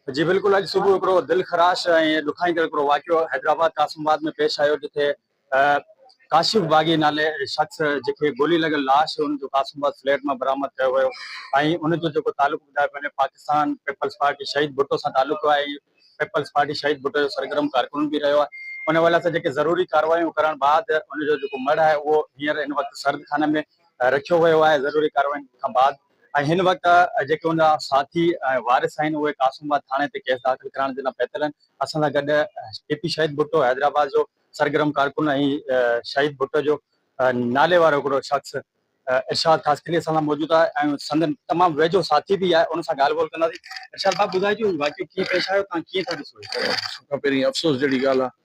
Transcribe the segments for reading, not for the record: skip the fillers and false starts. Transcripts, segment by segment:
جي بلڪل اڄ صبح هڪڙو دل خراش ۽ ڏکائيندڙ هڪڙو واقعو حيدرآباد قاسم آباد ۾ پيش آيو جتي ڪاشف باغي نالي شخص جنهن کي گولي لڳل لاش ان جو قاسم آباد فليٽ مان برآمد ڪيو ويو ۽ ان جو جيڪو تعلق ٻڌايو پيو وڃي پاڪستان پيپلز پارٽي شهيد ڀٽو سان تعلق آهي ۽ پيپلز پارٽي شهيد ڀٽو جو سرگرم ڪارڪن به رهيو آهي ان حوالي سان جيڪي ضروري ڪارروايون ڪرڻ بعد ان جو جيڪو مڙهه آهي اهو هينئر هن وقت سرد خاني ۾ رکيو ويو آهي ضروري ڪاررواين کان بعد ۽ هن وقت جيڪي ان جا ساٿي ۽ وارث آهن اهي قاسم آباد ٿاڻي تي ڪيس داخل ڪرائڻ جي لاء پهتل آهن. اسان سان گڏ ڪي پي شهيد ڀٽو حيدرآباد جو سرگرم ڪارڪن ۽ شهيد ڀٽو جو نالي وارو هڪڙو شخص ارشاد خاصخيلي اسان سان موجود آهي ۽ سندن تمام ويجهو ساٿي به آهي ان سان ڳالهه ٻولهه ڪنداسين. ارشاد صاحب ٻڌائجو هي واقعو ڪيئن پيش آيو توهان ڪيئن ٿا ڏسو هي؟ سڀ کان پهرين افسوس جهڙي ڳالهه آهي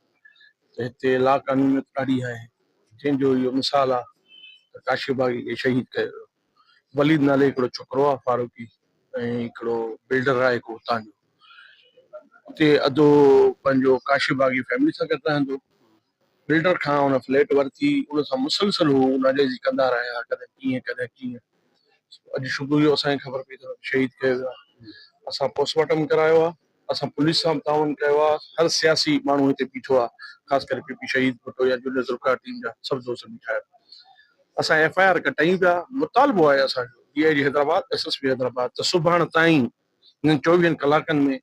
ته هتي لاقانونيت ڏاڍي آهي جنهن جو اهو مثال آهي ته ڪاشف باغي کي شهيد ڪيو ويو. وليد نالي هڪڙو ڇوڪرو آ فاروقي ۽ هڪڙو بلڊر آهي هڪڙو اتان جو اتي اڌو پنهنجو ڪاشف باغي فيملي سان گڏ رهندو بلڊر کان ان فليٽ ورتي ان سان مسلسل هو ناجائزي ڪندا رهيا ڪڏهن ڪيئن ڪڏهن ڪيئن اڄ صبح جو اسان کي خبر پئي ته شهيد ڪيو ويو آهي اسان پوسٽ مارٽم ڪرايو آهي اسان پوليس سان به تعاون ڪيو آهي هر سياسي ماڻهو هتي بيٺو آهي خاص ڪري پي پي شهيد ڀٽو يا جونيئر ذوالفقار ٽيم جا سڀ دوست بيٺا آهن اسان ايف I R ڪٽايون پيا مطالبو آهي اسان جو D I G Hyderabad S S P Hyderabad ته سڀاڻ تائين انهن چوويهن ڪلاڪن ۾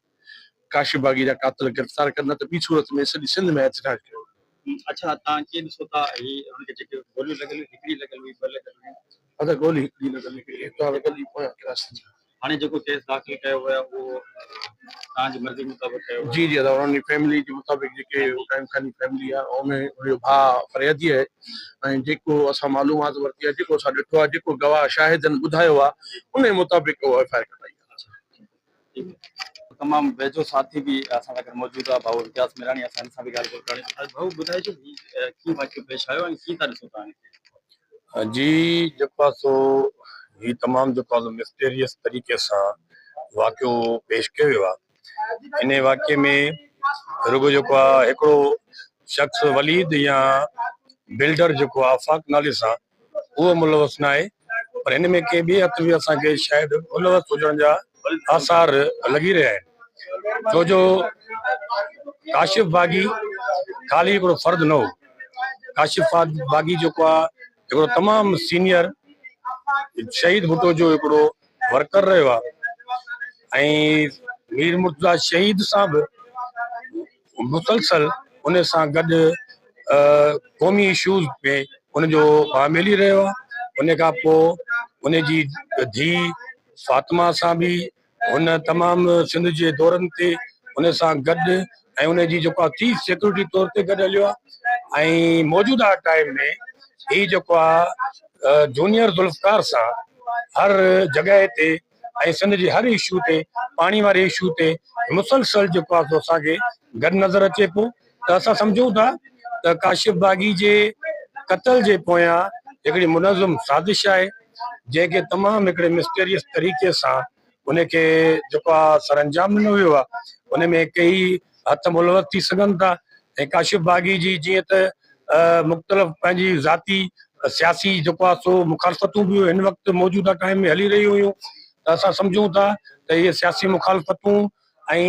ڪاشف باغي جا قاتل گرفتار ڪن نه ته ٻي صورت ۾ سڄي سنڌ ۾ احتجاج ڪيو ويندو. اڇا تان ڪيئن ڏسو ٿا هي هن کي جيڪي گوليون لڳل هيون هڪڙي لڳل هئي ٻه لڳل هيون. ادا گولي هڪڙي لڳل هڪڙي هڪ لڳل هئي پويان ڪراس ٿي. هاڻي جيڪو ڪيس داخل ڪيو ويو آهي اهو توهان جي مرضي مطابق ڪيو ويو آهي؟ جي جي ادا انهن جي فيملي جي مطابق جيڪي قائم خاني فيملي آهي ان ان جو ڀاء فريادي آهي ۽ جيڪو اسان معلومات ورتي آهي جيڪو اسان ڏٺو آهي جيڪو گواهه شاهدن ٻڌايو آهي ان مطابق اهو ايف I R ڪٽائي آهي. تمام ويجهو ساٿي به اسان سان گڏ موجود آهي ڀائو امتياز ميراڻي اسان هن سان به ڳالهه ٻولهه ڪرڻي ڀائو ٻڌائجو هي ڪيئن واقعو پيش آيو ۽ ڪيئن ٿا ڏسو توهان هن کي؟ جي جيڪو آهي سو هي تمام جيڪو آهي سو مسٽيريس طريقي سان واقعو پيش ڪيو ويو آهي انهي واقعي ۾ رڳو جيڪو آهي هڪڙو شخص وليد يا بلڊر جيڪو آهي آفاق نالي سان اهو ملوث ناهي پر هن ۾ ڪي ٻئي هٿ به اسان کي شايد ملوث هجڻ جا آثار لڳي رهيا آهن ڇو جو ڪاشف باغي خالي هڪڙو فرد نه هو ڪاشف باغي جيڪو آ هڪڙو تمام سينيئر شهيد ڀٽو جو هڪڙو ورڪر رهيو آ ۽ مير مرتضيٰ شهيد سان به مسلسل ان سان گڏ قومي اشوز ۾ ان جو ملي رهيو آ ان کان پوء ان جي ڌي فاطمه سان به هن تمام سنڌ جي دورن تي ان سان گڏ ۽ ان جي جيڪو آهي چيف سيڪريٽري طور تي گڏ هليو آهي ۽ موجوده ٽائيم ۾ هي جيڪو آهي جونيئر ذوالفقار سان هر جڳهه تي ۽ سنڌ جي هر اشو تي پاڻي واري اشو تي مسلسل جيڪو آهي سو اسان کي گڏ نظر اچي پيو ته اسان سمجهون ٿا ته ڪاشف باغي جي قتل جي پويان هڪڙي منظم سازش آهي جنهن کي تمام هڪڙي مسٽيريس طريقي سان ان کي جيڪو آهي سرانجام ڏنو ويو آهي ان ۾ ڪيئي هٿ ملوث ٿي سگهن ٿا ۽ ڪاشف باغي جي جيئن ته مختلف پنهنجي ذاتي سياسي جيڪو آهي سو مخالفتون به هن وقت موجوده ٽائيم ۾ هلي رهيون هيون ته اسان سمجهون ٿا ته اهي سياسي مخالفتون ۽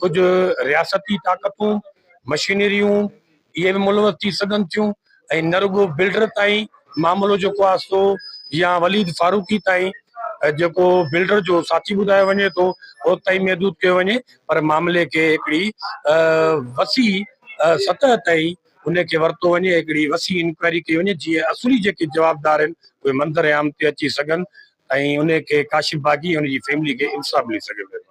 ڪجهه رياستي طاقتون، مشينريون اهي به ملوث ٿي سگهن ٿيون ۽ نه رڳو بلڊر تائين معاملو جيڪو آهي سو يا وليد فاروقي تائين جيڪو بلڊر جو ساٿي ٻڌايو وڃي ٿو ان تائين محدود ڪيو وڃي پر معاملي کي هڪڙي وسيع سطح تائين ان کي ورتو وڃي هڪڙي وسيع انڪوائري ڪئي وڃي جيئن اصلي جيڪي جوابدار آهن اهي منظر عام تي اچي سگهن ۽ ان کي ڪاشف باغي ۽ ان جي فيملي کي انصاف ملي سگهي.